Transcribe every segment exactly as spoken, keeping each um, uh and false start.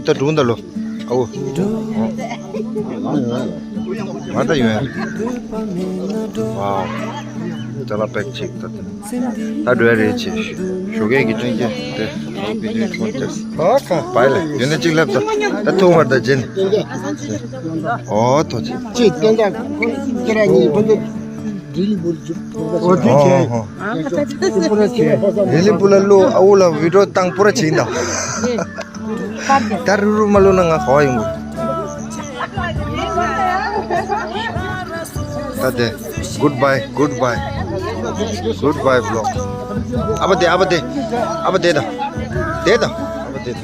ད་འགྲོ་འདི་ལོ། ཨའོ། ང་ད་ཡོད། ཝའོ། ད་ལ་པེག་ཅིག་ད་ད་འགྲོ་ཡ་རེད་ཅེས། ཞོགས་ཀས་ཀྱི་ཐོན་སྐྱེད་དེ་བི་ཌིའོ་ཐོན་ཏེ། ཨོ་ཁ། བའི་ལེ་ཡོད་ན་གཅིག་ལབ་ད། ད་ཐུག་མར་ད་ཇིན། ཨོ་ཐོ་ཅི། ཅི་སྟོན་ཀ་ཁྱེད་རང་གཉིས་བུ་འདི་རི་ལི་བུ་ལ་འཇུག་ཨོ་དེ་ཁྱེད། ཨོ་ཧོ། རི་ལི་བུ་ལ་ལོ་ཨའུ་ལ་བི་ཌིའོ་བཏང་པུ་ར་ཆིན་ད། ད་རུ་རུ་མ་ལོ་ན་ང་ཁོ་ཡོང་གི། ད་དེ། Goodbye, goodbye, goodbye vlog. ཨ་བ་དེ་ཨ་བ་དེ། ཨ་བ་དེ་ད། དེ་ད། ཨ་བ་དེ་ད།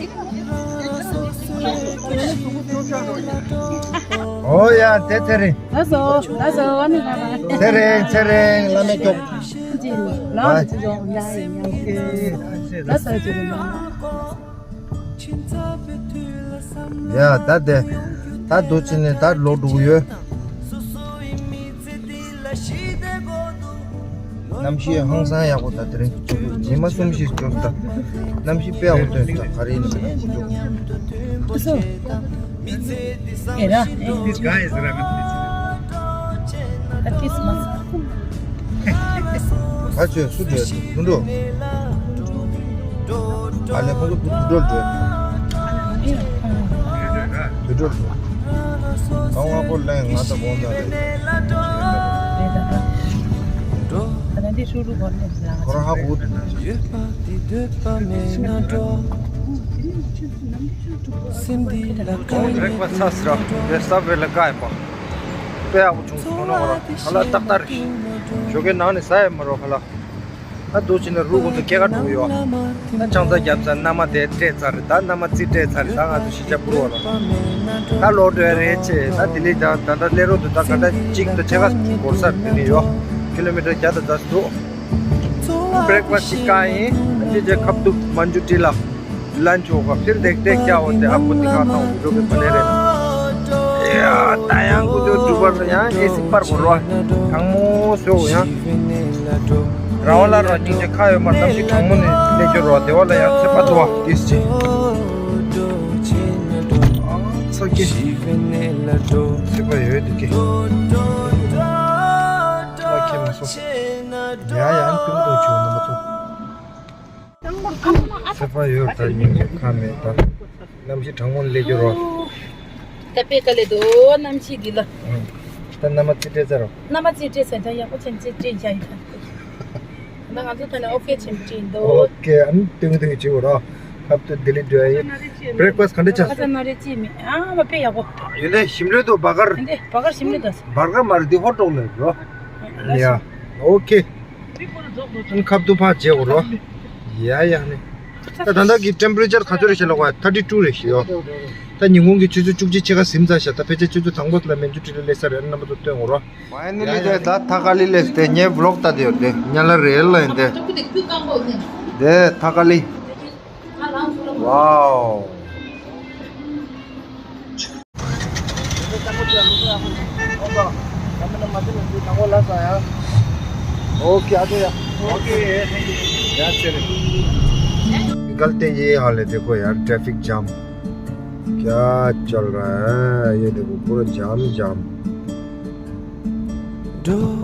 ཨོ་ཡ་དེ་ཚེ་རིང་། ལགས་སོ། ལགས་སོ། ཨ་ནི་ལགས་སོ། ཚེ་རིང་ཚེ་རིང་བླ་མའི་ཀྱོག་ལགས་སོ། ལགས་སོ། ལགས་སོ། ཡ་ད་དེ། ད་དུ་ཅི་ནས་ད་ལོག་འགྲོ་གི་ཡོད། གནམ་གཤིས་ཧང་སང་ཡག་པོ་ད་དེ་རིང་ཉི་མ་གསུམ་བཞི་སྐྱོར་ད། གནམ་གཤིས་དཔེ་ཡག་པོ་སྟོན་ད་ག་རེ་ཡིན་ན་ཁུ་ཚུགས། ཨེ་ར། This guy is Ramesh. ད་ཁྲིས་མ་ས། ད་ཆོས་སུ་འགྲོ་དུ་འགྲོ། ཨ་ལེ་ཁོང་ཚོ་བུ་དུ་འགྲོ་འགྲོ། དུ་འགྲོ་འགྲོ། ད་ང་ཁོ་ལན་ང་ད་དགོང་ད་རེད། ཁོ་རང་ཧ་གོ་འདུག། Breakfast ཚར་ཟིན་ར། དེ་Subway ལ་བཀག་ཡིན་པ། དཔེ་ཡག་པོ་བྱུང་སོང་ནོ་ཁ་ལག་ཏག་ཏག་རེད། ཞོགས་ཀའི་ནང་ནས་ཟ་ཡ་མ་རོ་ཁ་ལག་ད་དུ་ཕྱིན་ན་རུ་ཀུན་ཏུ་སྐྱེ་ཁ་འགྲོ་ཡོད། ད་ཆང་ས་བརྒྱབ་ཚར། མནའ་མ་དེ་སྤྲད་ཚར་རེད། ད་མནའ་མ་རྩིས་སྤྲད་ཚར་རེད། ད་ང་ཚོ་གཞིས་ཆགས་སྤོ་རོགས་ལ་ད་ལོག་འགྲོ་ཡ་རེད་ཅེས། ད་ལྡི་ལི་ད་ད་ལྟ་སླེབས་རོགས་འདུག་ད་ག་འདྲ་གཅིག་ད་ཕྱེད་ཀ་འགོར་ས་དེ་ནས་ཡོད། ཀི་ལོ་མི་ཊར་བརྒྱ་དང་ཙམ་འདུག Breakfast ཅིག་བཀག་ཡིན། ཨ་ཅེ་ཅེ་ཁབ་ཏུ་མན་ཇུ་ཏི་ལ། ལན་ཆོག་ག་ཕིར་དེག་དེག་ཀྱ་འོ་དེ་ཨ་ཁུ་དེ་ཁ་ཐང་འགྲོ་གི་ཕ་ལེ་རེད། ཡ་ད་ཡང་ཀུ་ཏོ་འགྲུལ་པ་ལ་ཡང་ཨེ་སི་པར་གོ་རོ། གྲང་མོ་བཟོ་ཡང་། རང་བ་ལ་རོ་སྙིང་རྗེ་ཁ་ཡོད་མ་གཏམ་གྱི་གྲང་མོ་ནས་སླེབས་རྒྱུ་རོ། དེ་བ་ལ་ཡང་ཚེ་པ་དུ་བ་ཏིས་ཅི། ཚོ་ཀྱི་ཚེ་པ་ཡོད་དུ་ཀྱི། ཨ་ཁྱེད་མ་སོ། ཡ་ཡང་ཀུན་ཏུ་ཆུ་ནམ་པ་ཚོ། ཚེ་པ་ཡོད་ད་ཉིན་མོ་ཁ་མེད་ད། གནམ་གཤིས་གྲང་མོ་སླེབས་རྒྱུ་རོ། ད་པེ་ཀ་ལེ་དོ་གནམ་གཤིས་འདི་ལ། ད་མནའ་མ་རྩིས་སྤྲད་ཚར་རོ། མནའ་མ་རྩིས་སྤྲད་ཚར། ད་ཡག་པོ་ཆེན་ཆེ་སྤྲད་བཞག་ཡིན་ད། ད་ང་ཚོ་ད་ནི་ཨོ་ཀེ་ཆེན་པོ་སྤྲད་འདུག་ཨོ་ཀེ་ཨ་ནི་ཏིང་ཏིང་བྱེད་འོ་རོ། ཁབ་ཏུ་ལྡི་ལི་འགྲོ་ཡ་ཡིན། བྷི་རེག་ཕ་སི་ཊི་ག་འདྲ་ཆགས་ཨ་ད་སོང་། ན་རེ་ཅི་མེད་ཨ་མ་དཔེ་ཡག་པོ། ཡོད་ལེ་ཞིམ་རེད་འདུག་བ་གར། ཡོད་ལེ་བ་གར་ཞིམ་རེད་འདུག་བ་གར་མ་རེད་འདི་ཧོ་ཊལ་ལ་རོ། ཡ་ཨོ་ཀེ། ཁབ་ཏུ་ཕར་བྱེད་དགོས་རོ། ཡ་ཡ་ནི། ད་ད་ལྟ་གི་ཊེམ་པེ་རེ་ཅར་ག་ཚོད་རེད་ཤེས་ལ་བ་ཐར་ཊི་ཊུ་རེད་ཤེས་ཡོ། ད་ཉིན་གུང་གི་ཆུ་ཚོད་བཅུ་གཅིག་ཕྱེད་ཀ་ཟིན་ཚར་ཤག་ད་ཕལ་ཆེར་ཆུ་ཚོད་དང་པོ་ལ་མན་ཇུ་ཊི་ལ་སླེབས་ས་རེད། རྣམ་པ་ཚོ་སྟོན་དགོས་རོ། ཕའི་ནལ་ལི་དེ་ད་ཐ་ཀ་ལི་སླེབས་ཏེ་ངས་བི་ལོག་ལྟ་དེ་ཡོད་དེ་ཉ་ལ་རེད་ལ་ཡིན་ཏེ། དེ་ཐ་ཀ་ལི། ཝའོ། ओके, आ जाओ यार। Okay, thank you. यार, चले। निकलते ये हाल है, देखो यार, ट्रैफिक जाम। क्या चल रहा है? ये देखो, पूरा जाम ही जाम।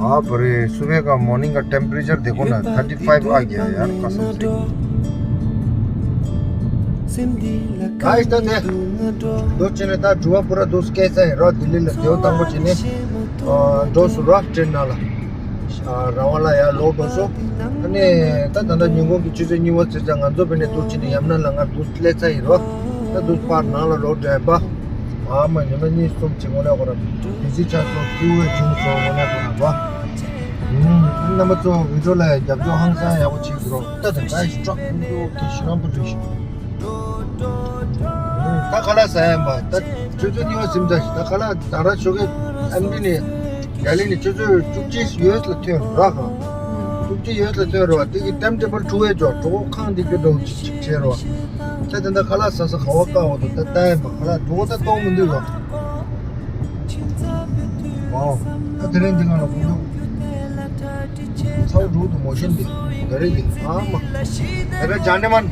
बाप रे, सुबह का, मॉर्निंग का टेम्परेचर देखो ना, थर्टी फ़ाइव आ गया यार, कसम से। गाइस, ད་དེ་འདུག་བྱས་ནས་ད་འགྲུལ་པ་པུ་ར་འདུག་སྐད་ཆ་ཡིན་རོགས། ལྡི་ལི་ལ་དེའུ་དང་པོ་བྱས་ནས་འགྲོ་སོང་རོགས། ཊེན་ནང་ལ་རང་དབང་ལ་ཡར་ལོག་འགྲོ་སོང་། ཨ་ནི་ད་ད་ལྟ་ཉིན་གུང་གི་ཆུ་ཚོད་གཉིས་པ་ཙམ་ཙམ་ང་ཚོ་བས་ནས་འདུག་བྱས་ནས་ཡམ་ན་ལ་ང་འདུག་སླེབས་ཚར་ཡིན་རོགས། ད་འདུག་པར་ནང་ལ་ལོག་འགྲོ་ཡིན་པ། ཨ་མ་ཉི་མ་གཉིས་གསུམ་བྱེད་དགོས་ན་ཁོ་རང་བི་ཟི་ཆགས་སོང་། ཀིའུ་ཡོད་བྱུང་སོང་ཁོ་ན་ཁོ་རང་རོགས། ཨུམ། རྣམ་པ་ཚོ་བི་ཌིའོ་ལ་རྒྱབ་སྐྱོར་ཧང་སང་ཡག་པོ་བྱེད་དགོས་རོགས། ད་ད་ད་ཤི་ཊྲག་ཁོང་ཚོ་གི་ཤི་རང་པོ་འགྲིག་ཤི། ད་ཁ་ལག་ཟ་ཡ་མ་ད་ཆུ་ཚོད་གཉིས་པ་ཟིན་ཚར་ཤག་ད་ཁ་ལག་ད་ར་ཞོགས་ཀས་ཨན་པི་ནས་ཡ་ལི་ནས་ཆུ་ཚོད་བཅུ་གཅིག་ཡོལ་ལ་ཐོན་ར་ག་བཅུ་གཅིག་ཡོལ་ལ་ཐོན་ར་བ། དེ་གི་ཊེམ་ཊེ་བལ་ཊུ་ཝེ་ཇོ་གྲོགས་ཁང་དེ་གི་འགྲོ་ཅིག་ཅིག་བྱས་ར་བ། ད་དེ་འདྲ་ཁ་ལག་ཟ་ས་ག་བ་བཀག་འོ་དོ་ད་ལྟ་ཡ་མ་ཁ་ལག་གྲོགས་ད་གཏོང་མི་འདུག་ཡོ། ཝའོ། ད་དེ་རིང་འདི་ག་ལ་ཁོང་ཚོ་ཚ་བོ་འགྲོ་འདུག་མོ་ཤིན་འདི་ག་རེ་འདི་ཨ་མ། मेरे जानेमन,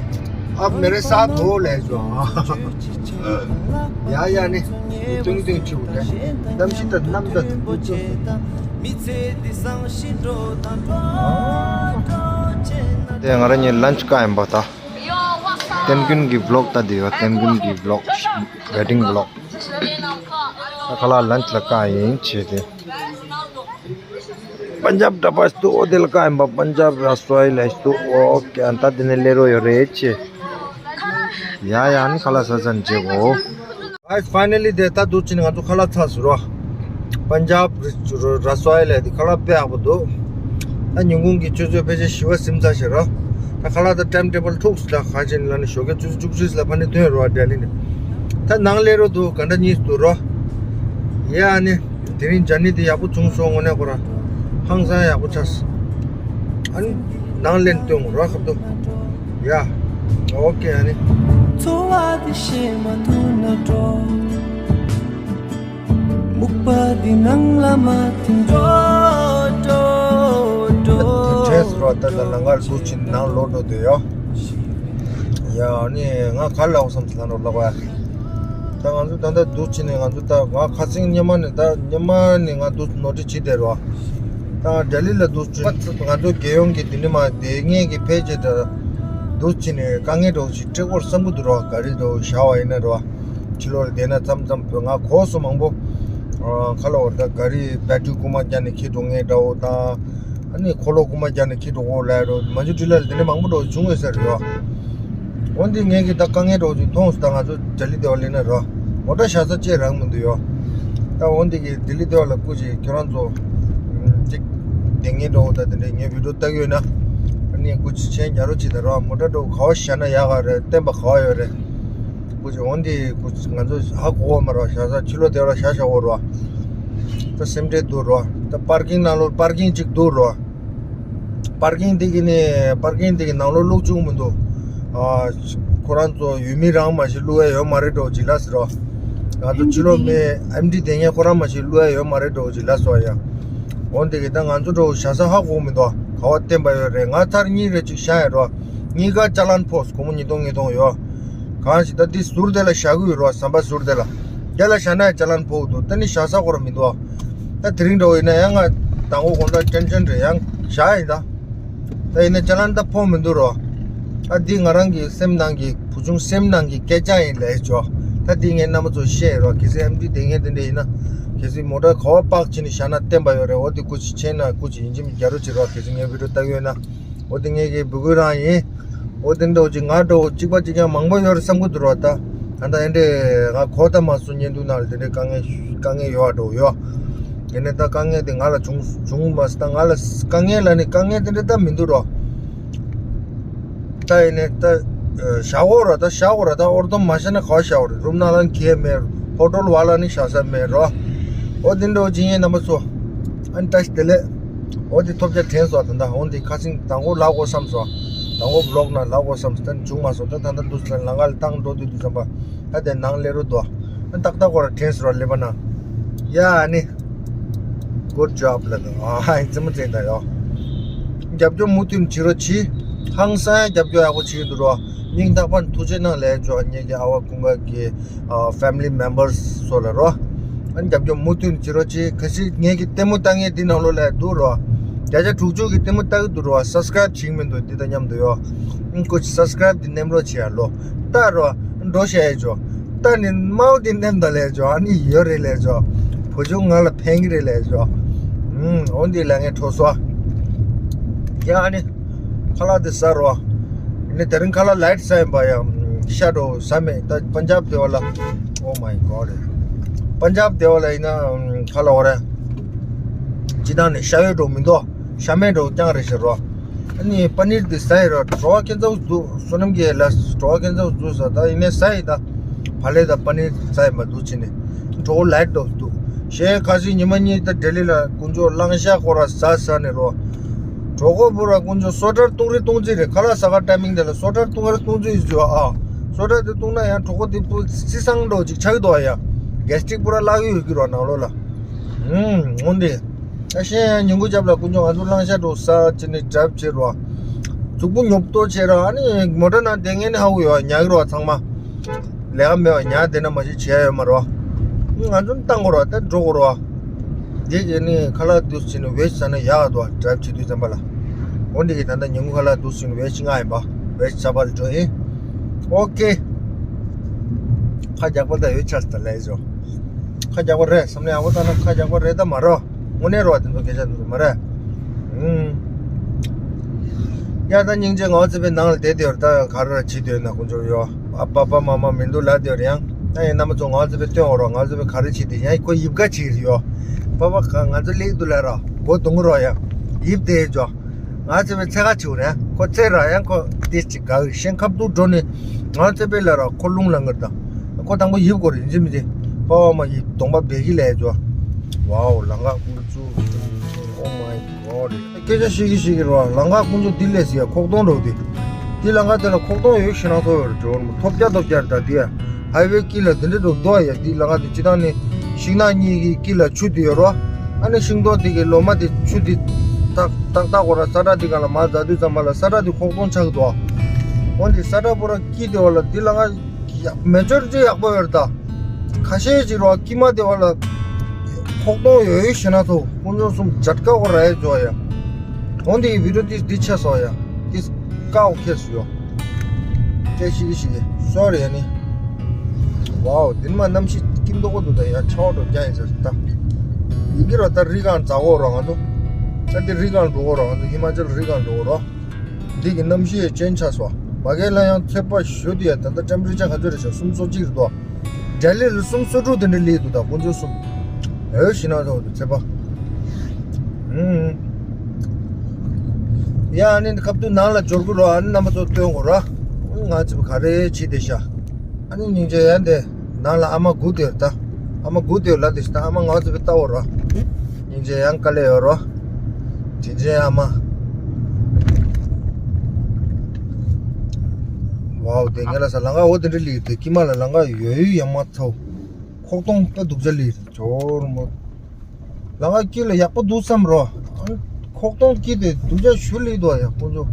आप मेरे साथ हो ले जो। ཡ་ཡ་ནི། ཏུང་ཏུང་ཆུ་བོ་རེད། གནམ་གཤིས་དང་གནམ་དང་དུས་ཚོད། དེ་ང་རང་གཉིས་ལན་ཆི་བཀག་ཡིན་པ་ད། བསྟན་ཀུན་གྱི་བི་ལོག་ལྟ་དེ་ཡོད། བསྟན་ཀུན་གྱི་བི་ལོག། ཝེ་ཌིང་བི་ལོག། ད་ཁ་ལག་ལན་ཆི་ལ་བཀག་ཡིན་བྱས་ཏེ། པན་ཇབ་ཌ་པ་སྟུ་ཨོ་དེ་ལ་བཀག་ཡིན་པ། པན་ཇབ་ར་སོའི་ལ་སྟུ་ཨོ་ཀེ། ཨན་ད་དེ་ནས་སླེབས་རོགས་ཡོད་རེད་ཅེ། ཡ་ཡ་ནི་ཁ་ལག་ཟ་ཟ་བྱེད་གོ། Guys, finally དེ་ད་འདུག་ཅིག་ནི་ང་ཚོ་ཁ་ལག་ཚར་སོང་རོ། པན་ཇབ་ར་སོའི་ལ་དེ་ཁ་ལག་དཔེ་ཡག་པོ་འདུག། ད་ཉིན་གུང་གི་ཆུ་ཚོད་ཕལ་ཆེར་བཞི་པ་ཟིན་ཚར་ཤག་རོ། ད་ཁ་ལག་ད་ཊའིམ་ཊེ་བལ་ཐུག་སོང་ལ། གང་བྱས་ནི་ལ་ནི་ཞོགས་ཀས་ཆུ་ཚོད་བཅུ་གཅིག་ལ་ཕ་ནི་ཐོན་རོ། ལྡི་ལི་ནས། ད་ནང་སླེབས་རོགས་འདུག། ག་འདྲ་གཉིས་འདུག་རོ། ཡ་ནི། དེ་རིང་ཇར་ནི་དེ་ཡག་པོ་བྱུང་སོང་། དངོས་གནས་ཁོ་རང་ཧང་སང་ཡག་པོ་ཆགས། ཨ་ནི་ནང་ལེན་སྟོན་རོགས་ཁབ་ཏུ། ཡ། ཨོ་ཀེ། ཨ་ནི། འཚོ་བ་འདི་ཤེས་མ་ཐུབ་ན་འགྲོ། སྨུག་པ་འདི་ནང་ལ་མ་ཐིམ་འགྲོ། འགྲོ་འགྲོ་འགྲོ། དེ་འདྲས་རོ། ད་ད་ལ་ངར་འདུག་ཅིག་ནང་ལོག་འགྲོ་དེ་ཡོ། ཡ་ནི་ང་ག་ལ་འོ་བསམ་ཟ་ནོ་ལ་བ། ད་ང་ཚོ་ད་ལྟ་འདུག་ཅིག་ནས་ང་ཚོ་ད་ང་ཁ་སང་ཉི་མ་ནས་ད་ཉི་མ་ནས་ང་འདུག་ནོར་འཁྲུལ་བྱེད་བསྡད་རོ། ད་ལྡི་ལི་ལ་འདུག་ཅིག་ང་ཚོ་རྒྱལ་ཡོངས་ཀྱི་དེ་ནི་མ་དེ་ངེད་ཀྱི་ཕལ་ཆེར་ད་འདུག་ཅིག་ནས་དཀའ་ངལ་འདྲ་བོ་ཞིག་འཕྲད་སྐོར་བསམ་གི་འདུག་རོ། ག་རེ་འདྲ་བོ་བཞག་པ་ཡིན་ན་རོ། ཕྱི་ལོགས་ལ་བསྡད་ན་མཚམས་མཚམས་ང་གོ་སོ་མང་པོ། ཁ་ལོ་བར་ད་ག་རེ་བེ་ཊི་རི་རྐུ་མ་རྒྱག་ནས་འཁྱེར་འགྲོ་ངེས་འདྲ་བོ་དང་། ཨ་ནི་འཁོར་ལོ་རྐུ་མ་རྒྱག་ནས་འཁྱེར་འགྲོ་གོ་ལ་རོ། མ་འཇུ་ཊི་ལ་དེ་འདྲ་མང་པོ་འགྲོ་བྱུང་ངེས་ཟེར་རོ། འོན་ཏེ་ངས་ཀྱི་ད་དཀའ་ངལ་འགྲོ་བཞིན་མཐོང་སོང་། ད་ང་ཚོ་ལྡི་ལི་སྡེ་བ་སླེབས་ན་རོ། མོ་ཊ་བཞག་ས་ཅེ་རང་མི་འདུག་ཡོ། ད་འོན་ཏེ་གི་ལྡི་ལི་སྡེ་བ་ལ་སྐུ་མཁྱེན་ཁྱོད་རང་ཚོ་ཅིག་དེ་ངས་འགྲོ་ད་དེ་འདྲ་ངས་བི་ཌི་ཡོ་ལྟ་གི་ཡོད་ན། ཨ་ནི་སྐུ་མཁྱེན་རྒྱ་རོ་ཅིག་ད་རོ། མོ་ཊ་འགྲོ་ག་བ་བཞག་ན་ཡག་ག་རེད། བསྟན་པ་ག་བ་ཡོད་རེད། སྐུ་མཁྱེན། འོན་ཏེ་སྐུ་མཁྱེན་ང་ཚོ་ཧ་གོ་བ་མ་རོ། བཞག་ས་ཕྱི་ལོགས་སྡེ་བ་ལ་བཞག་བཞག་གོ་རོ། ད་སེམས་ཁྲལ་འདུག་རོ། ད་པར་ཀིང་ནང་ལོགས་པར་ཀིང་ཅིག་འདུག་རོ། པར་ཀིང་དེ་གི་ནི་པར་ཀིང་དེ་གི་ནང་ལོགས་བླུག་བཅུག་མི་འདུག། ཨ། ཁོ་རང་ཚོ་ཡུལ་མི་རང་མ་ཞིག་བླུག་ཡ་ཡོད་མ་རེད་འགྲོ་ཅིག་ལ་ཟེར་རོ། ང་ཚོ་ཕྱི་ལོགས་མི་ཨེམ་ཌི་དེ་ངས་ཁོ་རང་མ་ཞིག་བླུག་ཡ་ཡོད་མ་རེད་འགྲོ་ཅིག་ལ་ཟེར་བ་ཡ། འོན་ཏེ་གི་ད་ང་ཚོ་འགྲོ་བཞག་ས་ཧ་གོ་མི་འདུག། ག་བ་བསྟན་པ་ཡོད་རེད། ང་ཚར་གཉིས་རེ་ཅིག་བཞག་ཡ་རོ། གཉིས་ཀ་ཅ་ལན་ཕོག་སོང་། སྒོར་མོ་ཉིས་སྟོང་ཉིས་སྟོང་ཡོད། གང་ཞིག་ད་འདི་ཟུར་དེ་ལ་བཞག་གི་ཡོད་རོ། ཟམ་པ་ཟུར་དེ་ལ། རྒྱ་ལ་བཞག་ན་ཅ་ལན་ཕོག་འདུག། ད་ནི་བཞག་ས་ཁོ་ར་མི་འདུག། ད་དེ་རིང་འདྲ་བོ་ཡིན་ན་ཡང་ང་དང་པོ་དགོང་དག་ཊེན་ཤན་རེད། ཡང་བཞག་ཡིན་ད། ད་ཡིན་ན་ཅ་ལན་ད་ཕོག་མི་འདུག་རོ། ཨ་འདི་ང་རང་གི་སེམས་ནང་གི་བུ་ཆུང་སེམས་ནང་གི་སྐད་ཆ་ཡིན་ལས་ཆོག། ད་འདི་ངས་རྣམ་པ་ཚོ་བཤད་རོ། གལ་སྲིད་ཨེམ་ཌི་དེ་ངས་དེ་འདྲ་ཡིན་ན། གལ་སྲིད་མོ་ཊ་ག་བ་པག་བྱས་ནས་བཞག་ན་བསྟན་པ་ཡོད་རེད། འོ་དེ་སྐུ་མཁྱེན་ན་སྐུ་མཁྱེན་ཡིན་གཅིག་མིན་གཅིག་རྒྱ་རོ་བྱེད་རོགས། གལ་སྲིད་ངས་བི་ཌི་ཡོ་ལྟ་གི་ཡོད་ན། འོ་དེ་ངས་ཀྱི་འབོད་སྐུལ་རང་ཡིན། འོ་དེ་འདྲ་བོ་ཅིག་ང་འདྲ་བོ་གཅིག་པ་གཅིག་རྐྱང་མང་པོ་ཡོད་རེད་བསམ་གི་འདུག་རོ། ད་ད་ལྟ་ཨེ་འདྲས་ང་གོ་ད་མ་སོང་། བརྙན་ཐུང་ནང་ལ་དེ་འདྲས་དཀའ་ངལ་དཀའ་ངལ་ཡོད་པ་འདྲ་བོ་ཡོད། དེ་ནས་ད་དཀའ་ངལ་དེ་ང་ལ་བྱུང་བྱུང་མ་སོང་། ད་ང་ལ་དཀའ་ངལ་ལ་ནི་དཀའ་ངལ་དེ་འདྲས་ད་མི་འདུག་རོ། ད་ཡིན་ནས་ད་བཞག་འོ་ར། ད་བཞག་འོ་ར། ད་ཨོར་དོམ་མ་བཞག་ན་ག་བ་བཞག་འོ་རེད། རུམ་ནང་ལ་ཁྱད་མེད། ཧོ་ཊེལ་བ་ལ་ནི་བཞག་ས་མེད་རོ། འོ་དེ་འདྲ་བོ་ཅིག་ཡིན། རྣམ་པ་ཚོ་ཨ་ནི་བཀྲ་ཤིས་བདེ་ལེགས། འོ་དེ་ཐོབ་རྒྱ་དྲན་སོང་། ད་ལྟ་འོ་དེ་ཁ་སང་དང་པོ་ལབ་དགོས་བསམ་སོང་། དང་པོ་བི་ལོག་ནང་ལབ་དགོས་བསམ་སོང་། ད་བྱུང་མ་སོང་། ད་ད་ལྟ་འདུག་ལ་ལ་ང་ལ་བཏང་འགྲོ་དུས་དུས་ཙམ་པ། ད་དེ་ནང་སླེབས་རོགས་འདུག། ཨ་ཏག་ཏག་ཁོ་ར་དྲན་སོང་ར་ལེ་བ་ན། ཡ་ཨ་ནི། Good job ལ་ཨ་ཧ་ཙི་མ་ཙེ་ད་ཡོ། རྒྱབ་སྐྱོར་མུ་མཐུད་བྱེད་རོགས་གྱིས། ཧང་སང་རྒྱབ་སྐྱོར་ཡག་པོ་བྱེད་ཀྱི་འདུག་རོ། སྙིང་ཐག་པ་ནས་ཐུགས་རྗེ་གནང་ལས་ཆོག། ངེད་ཀྱི་ཨ་བ་ཀུན་དགའ་གི་ཨ་ཕེ་མི་ལི་མེམ་བར་སི་ཚོ་ལ་རོ། ཨ་ནི་རྒྱབ་སྐྱོར་མུ་མཐུད་བྱེད་རོགས་གྱིས། གལ་སྲིད་ངེད་ཀྱི་ལྟད་མོ་ལྟ་མཁན་འདི་ནང་ལོགས་ལ་འདུག་རོ། བརྒྱ་ཆ་དྲུག་ཅུ་གི་ལྟད་མོ་ལྟ་གི་འདུག་རོ། སབ་སི་ཀ་རེབ་བྱེད་ཀྱི་མི་འདུག། འདི་དང་མཉམ་དུ་ཡོ། ཨ་ཁོ་ཅི་སབ་སི་ཀ་རེབ་འདི་ནེམ་རོགས་བྱེད་ཡ་ལོ། ལྟ་རོ། འགྲོ་བཤད་ཡ་ཆོག། ད་ནི་དམར་པོ་དེ་མནན་ད་ལས་ཆོག། ཨ་ནི་ཡོད་རེད་ལས་ཆོག། བུ་ཆུང་ང་ལ་ཕན་གི་རེད་ལས་ཆོག། ཨུམ། འོ་འདི་ལ་ངས་འཕྲོ་སོ། ཡ་ཨ་ནི། ཁ་ལག་དེ་ཟ་རོ། ཨ་ནི་དེ་རིང་ཁ་ལག་ལའིཊ་ཟ་ཡིན་པ་ཡ། ཤ་འགྲོ་ཟ་མེད། ད་པན་ཇབ་དེ་བ་ལ། Oh my God རེད། པན་ཇབ་དེ་བ་ལ་ཡིན་ན་ཁ་ལག་འོ་རེད། སྤྱི་བཏང་ནས་ཤ་ཡོད་འགྲོ་མི་འདུག། ཤ་མེད་འགྲོ་རྐྱང་རེད་ཟེར་རོ། ཨ་ནི་པ་ནིར་དེ་ཟ་ཡི་ར། བྲོ་བ་ཁྱེད་ཚོ་འདུག། བསོད་ནམས་ཀྱི་ལ་བྲོ་བ་ཁྱེད་ཚོ་འདུག་ཟ། ད་ཡིན་ནའི་ཟ་ཡི་ད། བག་ལེབ་དང་པ་ནིར་ཟ་ཡི་མ་འདུག་ཕྱིན་ནས། གྲོད་ཁོག་ལའིཊ་འགྲོ་འདུག། གཞན་ཁ་སང་ཉི་མ་གཉིས་ད་ལྡི་ལི་ལ་དཀོན་མཆོག་གླང་ཤ་ཁོ་ར་ཟ་ཟ་ནས་རོ། གྲོད་ཁོག་བུ་ར་དཀོན་མཆོག་སོ་ཊར་སྟོང་རེ་སྟོང་རྩིས་རེད། ཁ་ལག་ཟ་ག་ཊའི་མིང་དེ་ལ་སོ་ཊར་སྟོང་རེ་སྟོང་རྩིས་ཡོད་ཨ། སོ་ཊར་དེ་བཏུང་ན་ཡང་གྲོད་ཁོག་དེ་སྤུ་སི་སང་འགྲོ་ཅིག་ཆགས་འདུག་ཨ་ཡ། གེ་སི་ཊིག་པུ་ར་བརླག་གི་ཡོད་ཀྱི་རོ་ནང་ལོགས་ལ། ཨུམ། འོན་ཏེ། ཨ་ཤེས་ཡང་ཉིན་གུང་རྒྱབ་ལ་དཀོན་མཆོག་ང་ཚོ་གླང་ཤ་འགྲོ་ཟ་ཅི་ནས་གྲབས་བྱེད་རོ། གཟུགས་པོ་ཉོབ་ཏོ་བྱེད་ར། ཨ་ནི་མོ་ཊ་ནང་བསྡད་མཁན་ནི་ཧ་གོ་ཡོད་ཉག་གི་རོ་ཚང་མ། ལས་ཀ་མེད་པ་ཉལ་བསྡད་ན་མ་གཞི་བྱས་ཡོད་མ་རེད་བ། ང་ཚོ་བཏང་དགོས་རེད་བ། ད་འགྲོ་དགོས་རེད་བ། འདི་གས་ནི་ཁ་ལག་འདུག་སེ་བྱས་ནས་ཝེ་ཆི་ཟ་ན་ཡག་འདུག་བ། ཌ་རའིབ་བྱེད་དུས་ཙམ་པ་ལ། འོ་འདི་གས་ད་ལྟ་ཉིན་གུང་ཁ་ལག་འདུག་སེ་བྱས་ནས་ཝེ་ཆི་ང་ཡིན་པ། ཝེ་ཆི་ཟ་བར་འགྲོ་ཡིན། ཨོ་ཀེ། ཁ་རྒྱག་པ་ད་ཡོད་ཆགས་ད་ལས་བྱོ། ཁ་རྒྱག་པ་རེད་བསམ་ན་ཡག་པོ་ལྟ་ན་ཁ་རྒྱག་པ་རེད་ད་མ་རོ། དངོས་གནས་རོ་བ་དེ་ཚོ་སྐད་ཆ་འདུག་མ་རེད། ཨུམ། ཡ་ད་སྙིང་རྗེ། ང་ཚོ་པའི་ནང་ལ་བསྡད་དེ་ཡོད་ད། ག་རེ་བྱེད་འདོད་ན་དཀོན་མཆོག་ཡོ། ཨ་པ་པ་མ་མ་མི་འདུག་ལ་དེ་ཡོད་རེད་ཡང་། ད་ཡིན་རྣམ་པ་ཚོ་ང་ཚོ་པའི་སྟོན་འོ་རོ། ང་ཚོ་པའི་ག་རེ་བྱེད་དེ་ཡང་ཁོ་ཡིབ་ཀ་བྱེད་ཀྱི་རེད་ཡོ། པ་པ་ག་ང་ཚོ་སླེབས་འདུག་ལ་རོ། མགོ་གདོང་རོ་ཡ། ཡིབ་དེ་འཇོ། ང་ཚོ་པའི་ཚེ་ཁ་བྱེད་རེད་ཁོ་ཚེ་ར་ཡང་ཁོ་དེ་ཅིག་ག་ཤེན་ཁབ་ཏུ་འགྲོ་ནས་ང་ཚོ་པའི་ལ་རོ་ཁོ་རླུང་ལ་ངར་དང་། ཁོ་དང་པོ་ཡིབ་དགོས་རེད་ཡིན་གཅིག་མིན་གཅིག་པ་པ་མ་ཡིབ་གདོང་པ་བེ་གི་ལས་འཇོ། ཝའོ་ལང་ཀ་ཀུན་ཚུ། Oh my God. སྐད་ཆ་ཤེས་ཀྱི་ཤེས་ཀྱི་རེད་བ། ལང་ཀ་ཀུན་ཚུ་འདི་ལས་ཟེར་ཡ་ཁོག་སྟོང་འགྲོ་དེ། འདི་ལང་ཀ་དེ་ལ་ཁོག་སྟོང་ཡོད་ཤེས་ན་ཐོབ་ཡོད་རེད་འགྲོ་ཐོབ་རྒྱ་ཐོབ་རྒྱ་རེད་ད་འདི་ཡ། ཧའི་ཝེ་དཀྱིལ་ལ་དེ་འདྲ་འགྲོ་འདུག་ཡ། འདི་ལང་ཀ་དེ་སྤྱི་བཏང་ནི་ཤིང་ནགས་གཉིས་ཀྱི་དཀྱིལ་ལ་ཆུ་དེ་ཡོད་རེད་བ། ཨ་ནི་ཤིང་སྡོང་དེ་གི་ལོ་མ་དེ་ཆུ་དེ་ཏག་ཏག་ཏག་གོ་ར་ས་ཁྲ་དེ་ག་ལ་མ་འཛག་དུས་ཙམ་པ་ལ་ས་ཁྲ་དེ་ཁོག་སྟོང་ཆགས་འདུག་འོན་ཏེ་ས་ཁྲ་པོ་ར་དཀྱིལ་དེ་བ་ལ་འདི་ལང་ཀ་མེ་ཅོར་ཅི་ཡག་པོ་ཡོད་རེད་ད། ཁ་ཤས་ཅིག་རོ་དཀྱིལ་མ་དེ་བ་ལ་ཁོག་སྟོང་ཡོད་ཡོད་ཤེས་ན་ཐོ་ཀུན་སློང་གསུམ་ཇ་ཀ་གོ་ར་ཡ་ཇོ་ཡ། འོན་ཏེ་བི་ཌིའོ་དེ་འདི་ཆ་སོ་ཡ། དེ་ཀའོ་ཁེ་སུ་ཡོ། ཀེ་ཤི་ཀི་ཤི་ཀི་སོ་རེ་ཡ་ནི། ཝའོ་དེ་ནི་མ་གནམ་གཤིས་སྐྱིད་མདོག་པོ་འདུག་ད་ཡ་ཆར་པ་འགྲོ་རྒྱ་ཡིན་ཟེར་ད། ཡིན་གྱི་རོ་ད་རི་སྒང་འཛག་གོ་རོ་ང་ཚོ། ད་དེ་རི་སྒང་འགྲོ་གོ་རོ་ང་ཚོ་ཧི་མ་ཅལ་རི་སྒང་འགྲོ་གོ་རོ། འདི་གི་གནམ་གཤིས་ཅན་ཆགས་སོ། མ་གལ་ལ་ཡང་ཚོད་དཔག་ཞུ་དུས་ཡ་ད་ལྟ་ཊེམ་པེ་རེ་ཅར་ག་ཚོད་རེད་ཤག་སུམ་ཅུ་སོ་གཅིག་རེད་དོ། ལྡི་ལི་ལ་སུམ་ཅུ་སོ་དྲུག་དེ་འདྲ་སླེབས་འདུག་ད་དཀོན་མཆོག་གསུམ། འོས་ཤི་ན་ཐོག་ཏུ་ཚེ་པ། ཨུམ། ཡ་ཨ་ནི་ཁབ་ཏུ་ནང་ལ་འབྱོར་གི་རོ། ཨ་ནི་རྣམ་པ་ཚོ་སྟོན་དགོས་རོ། ང་ཚོ་ག་རེ་བྱེད་བསྡད་ཤག་ཨ་ནི་སྙིང་རྗེ་ཡ་འདི། ནང་ལ་ཨ་མ་སྒུག་དེར་ད། ཨ་མ་སྒུག་དེར་ལ་དེ་ཤི་ད་ཨ་མ་ང་ཚོ་བི་ལྟ་བོ་རོ། སྙིང་རྗེ་ཡང་དཀའ་ལས་ཡོད་རོ། དྲིན་ཆེན་ཨ་མ། ཝའོ་དེ་ངས་ལ་ས་ལང་ཀ་འོ་དེ་འདྲ་ལི་དེ་ཀི་མ་ལ་ལང་ཀ་ཡོད་ཡོད་ཡང་མ་ཚོ། ཁོག་སྟོང་ད་སྡུག་ཅག་ལི་ཇོར་མོ། ལང་ཀ་དཀྱིལ་ལ་ཡག་པོ་འདུག་བསམ་རོ། ཁོག་སྟོང་དཀྱིལ་དེ་སྡུག་ཅག་ཞུ་ལི་དོ་ཡག་པོ་འཇོ།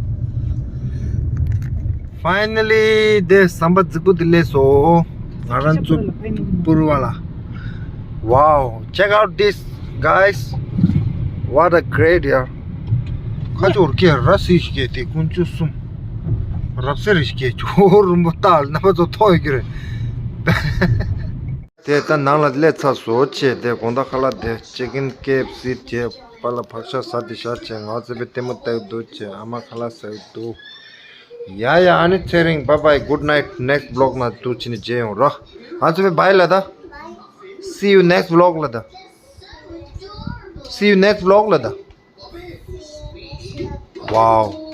Finally དེ་ཟམ་པ་རྫིག་པོ་དེ་ལས་སོ། ང་རང་ཚོ་པུར་བ་ལ། Wow, check out this, guys. What a great, yeah. ཁ་ཅོར་ཁེ་ར་སི་ཤི་ཀེ་དེ་ཀུན་ཅུ་གསུམ། རབ་སེ་རི་ཤི་ཀེ་ཇོ་རུམ་པོ་ཏཱལ་ན་པ་ཚོ་ཐོ་ཡི་ཀི་རེ། དེ་ད་ནང་ལ་སླེབས་ཚར་བཟོ་བྱས་དེ་དགོང་དག་ཁ་ལག་དེ་ཅི་ཀིན་ཀེ་ཨེཕ་སི་བྱས་པ་ལ་ཕག་ཤ་ཟ་དེ་ཤ་བྱས་ང་ཚོ་པའི་ལྟད་མོ་ལྟ་གི་འདུག་བྱས་ཨ་མ་ཁ་ལག་ཟ་གི་འདུག་ཡ་ཡ་ཨ་ནི་ཚེ་རིང་bye bye good night next vlog ན་འདུག་བྱས་ནས་མཇལ་ཡོང་རོགས། ང་ཚོ་པའི་bye ལ་ད། See you next vlog ལ་ད། See you next vlog ལ་ད། Wow.